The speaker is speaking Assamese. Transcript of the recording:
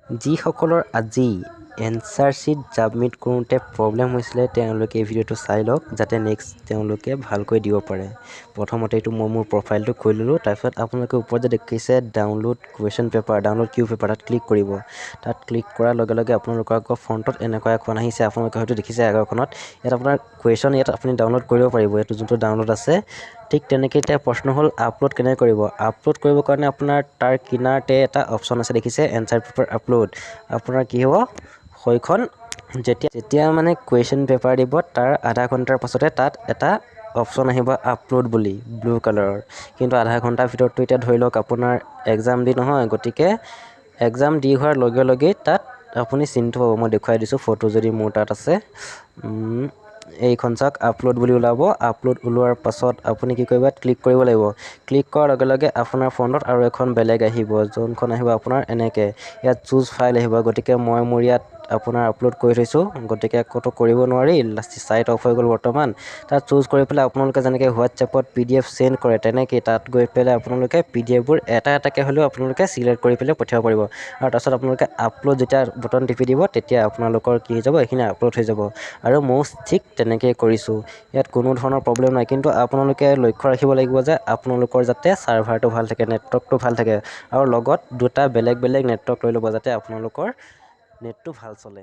যিসকলৰ আজি এনচাৰ শ্বীট ছাবমিট কৰোঁতে প্ৰব্লেম হৈছিলে, তেওঁলোকে এই ভিডিঅ'টো চাই লওক, যাতে নেক্সট তেওঁলোকে ভালকৈ দিব পাৰে। প্ৰথমতে এইটো মই মোৰ প্ৰফাইলটো খুলি ল'লোঁ। তাৰপিছত আপোনালোকে ওপৰত যে দেখিছে download question paper, download Q paper, তাত ক্লিক কৰিব। তাত ক্লিক কৰাৰ লগে লগে আপোনালোকৰ আকৌ ফ্ৰণ্টত এনেকুৱা এখন আহিছে। আপোনালোকে হয়তো দেখিছে আগৰখনত। ইয়াত আপোনাৰ কুৱেশ্যন ইয়াত আপুনি ডাউনলোড কৰিব পাৰিব, এইটো যোনটো ডাউনলোড আছে। ঠিক তেনেকৈ এতিয়া প্ৰশ্ন হ'ল, আপলোড কেনেকৈ কৰিব? আপলোড কৰিবৰ কাৰণে আপোনাৰ তাৰ কিনাৰতে এটা অপশ্যন আছে, দেখিছে, এনচাৰ পেপাৰ আপলোড। আপোনাৰ কি হ'ব, সেইখন যেতিয়া যেতিয়া মানে কুৱেশ্যন পেপাৰ দিব, তাৰ আধা ঘণ্টাৰ পাছতে তাত এটা অপশ্যন আহিব আপলোড বুলি, ব্লু কালাৰৰ। কিন্তু আধা ঘণ্টাৰ ভিতৰততো এতিয়া ধৰি লওক আপোনাৰ এক্সাম দি নহয়, গতিকে এক্সাম দি হোৱাৰ লগে লগেই তাত আপুনি চিনটো পাব। মই দেখুৱাই দিছোঁ, ফটো যদি মোৰ তাত আছে। এইখন চাওক, আপলোড বুলি ওলাব। আপলোড ওলোৱাৰ পাছত আপুনি কি কৰিব? ক্লিক কৰিব লাগিব। ক্লিক কৰাৰ লগে লগে আপোনাৰ ফ্ৰণ্টত আৰু এখন বেলেগ আহিব, যোনখন আহিব আপোনাৰ এনেকৈ ইয়াত চুজ ফাইল আহিব। গতিকে মই মোৰ ইয়াত আপোনাৰ আপলোড কৰি থৈছোঁ, গতিকে ক'তো কৰিব নোৱাৰি, ছাইট অফ হৈ গ'ল বৰ্তমান। তাত চুজ কৰি পেলাই আপোনালোকে যেনেকৈ হোৱাটছএপত পিডিএফ চেণ্ড কৰে, তেনেকেই তাত গৈ পেলাই আপোনালোকে পিডিএফবোৰ এটা এটাকৈ হ'লেও আপোনালোকে চিলেক্ট কৰি পেলাই পঠিয়াব পাৰিব। আৰু তাৰপিছত আপোনালোকে আপলোড যেতিয়া বটন টিপি দিব, তেতিয়া আপোনালোকৰ কি হৈ যাব? এইখিনি আপলোড হৈ যাব। আৰু ময়ো ঠিক তেনেকেই কৰিছোঁ, ইয়াত কোনো ধৰণৰ প্ৰব্লেম নাই। কিন্তু আপোনালোকে লক্ষ্য ৰাখিব লাগিব যে আপোনালোকৰ যাতে ছাৰ্ভাৰটো ভাল থাকে, নেটৱৰ্কটো ভাল থাকে, আৰু লগত দুটা বেলেগ বেলেগ নেটৱৰ্ক লৈ ল'ব, যাতে আপোনালোকৰ নেটটো ভাল চলে।